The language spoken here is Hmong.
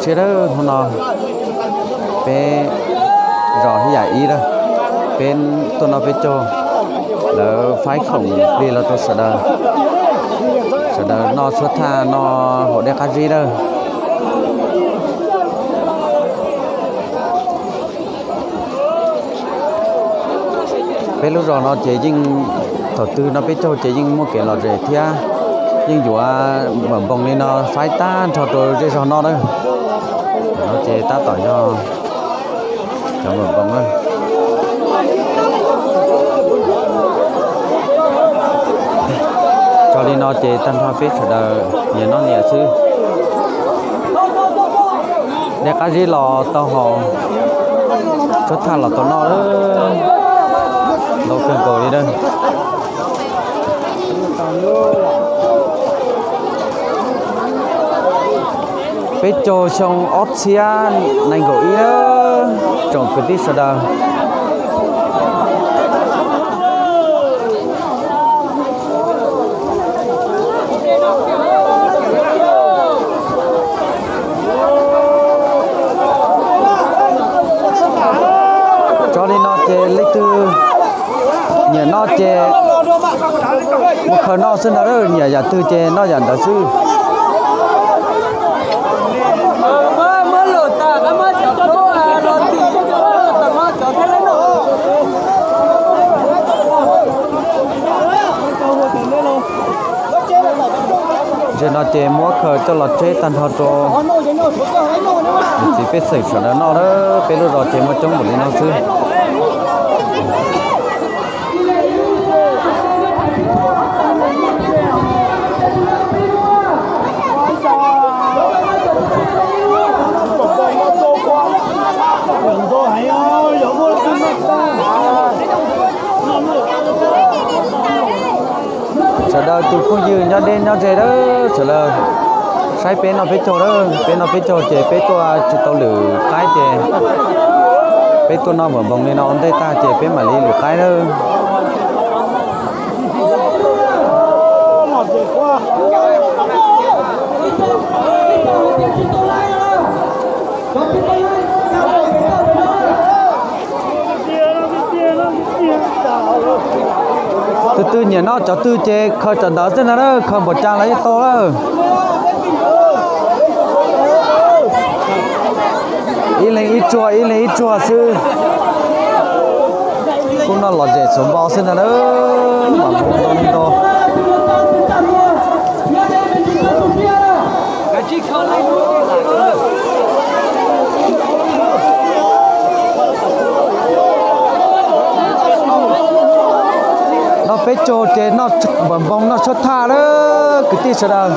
Sawv daws, hnub no peb zos Hib Yam Ib lawm, peb tuaj noj peb caug, lawv faib khoom plig los rau sawv daws, sawv daws noj suab thaj noj haus dej qab zib lawm. Peb lub zos no ces yeej thaum twg noj peb caug ces yeej muaj kev lom zem thiab yeej yuav npam npoos li no faib tag nrho rau zej zog noj na. No ces tab tom yog cov npam npoos na. Tso li no ces tag nrho peb sawv daws nyias noj nyias xwb. Dej qab zib los tau haus, suab thaj los tau noj, ntau kawg nkaus li na. Peb caug xyoo ob txhiab nees nkaum ib na, tsoom kwv tij sawv daws. Tso li no ces leej twg nyiam noj ces mus khaws noj xwb ntag, nyiam yam twg ces noj yam ntawd xwb. Tam sim no ces muab khaws coj los tseb tag nrho rau niam txiv pej xeem sawv daws noj na. Peb lub zos ces muaj coob npaum li no xwb. Sawv daws tus phooj ywg nyob deb nyob ze lawm, sawv daws saib peb noj peb caug lawm, peb noj peb caug ces peb tuaj tsis tau lwm qaib ces peb tuaj noj npam npoos li no ua ntej tag ces peb mam li lwm qaib lawm. Tus twg nyiam noj cov twg ces khaws cov ntawd xwb ntag na, khaws npaum cas los yeej tau lawm. Ib leeg ib tsuag ib leeg ib tsuag xwb. Kuj noj lom zem xuv npo xwb ntag na, npam npoos ntau li ntau. Noj peb caug ces noj npam npoos noj tshuab thaj lawm kwv tij sawv daws.